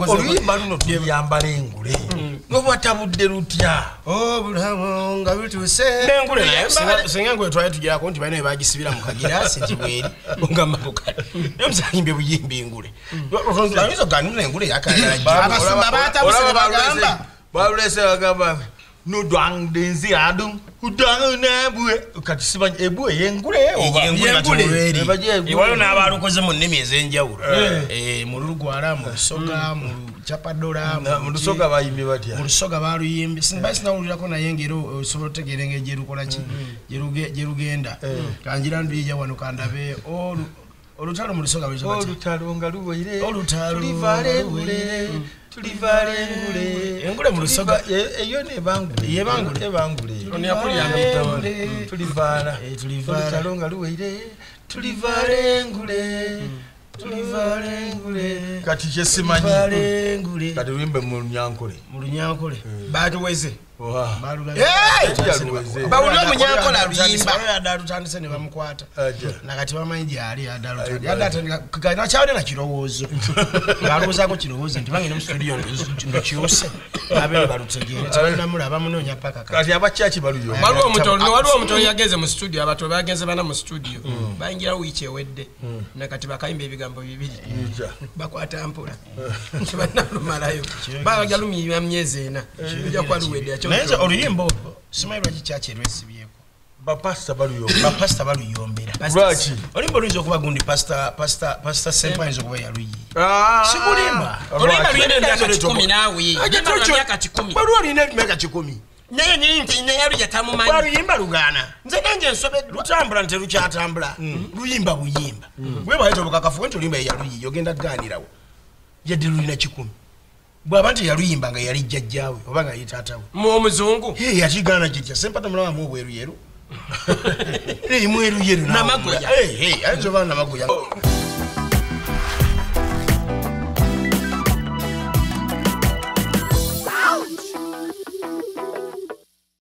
Oluyimba luno tuluyambala engule lwabatabudde lutya obulamu nga bituuse n'engule nayo singa engule twali tugirako nti balina bagisibira mu kagiraasi nti bweri ogamba bukale naye omusayimbye buyimba engule ayinza okugaa engule abasumba batabuse ne bagamba balulese bagamba nudwandenzi adu udangunabwe kati simanyi ebwe yengule oba yengule waliwo n'abalukoze mu nnimi ez'enjawulo mu Lulugwala, mu Lusoga, mu Luchapadola. Mu Lusoga bayimbye batya? Mu Lusoga baluyimbye simba sinawulirako naye ngeri osobola otegeera engeri gyerukola ki gyerugenda kanjira nduyija wano kandabe olutalo mu Lusoga olutalo nga luweire tulivaala engule tulivaala engule engule mu Lusoga eyo nebangule yebangule ebangule ono yakulira tulivaala olutalo nga luweire tulivaala engule tulivaala engule kati kyesimanyi kati luyimbe mu Lunyankole mu Lunyankole batuweze bawulire omunyankole aluyimba alutandise ne bamukwata nakati bamanyi gyali akyawulira na kirowoozo ng'alowoozaako kirowoozo nti bangenda mu studio ndukyuse abeere balutegeere tebalinamulaba bamunoonya paka kati abakyaki baluyomba. Waliwo omutono yagenze mu studio abato bagenze bana mu studio bayingira wiiki ewedde nakati bakayimba ebigambo bibiri bakwata mpola tebanalumalayo babajja lumira myezi ena bijja kuba luwedde. Naye oluyimba olwo simanyi lwaki kyaki erwesibyeko bapasita baluyombera bapasita baluyombera lwaki oluyimba oluyinza okuba gundi pasita Sempa ayinza okuba yaluyiye sikulimba oluyimba lulina emyaka 10 naawe myaka 10 waliwo olulina emyaka 10 naye naye luja tamumanyi baluyimba lugaana nze nange nsobeddwa lutambula nti terukyatambula luyimba buyimba webayita obukakafu nti oluyimba yeyaluyiye ogenda kugaanirawo yadde lulina 10 bw'aba nti yaluyimba nga yali jjajjaawe oba nga yali taatawe omuzungu yakigaana kitya Sempa tomulabamu obweruyeru mweruyeru namagoya ayinza oba namagoya.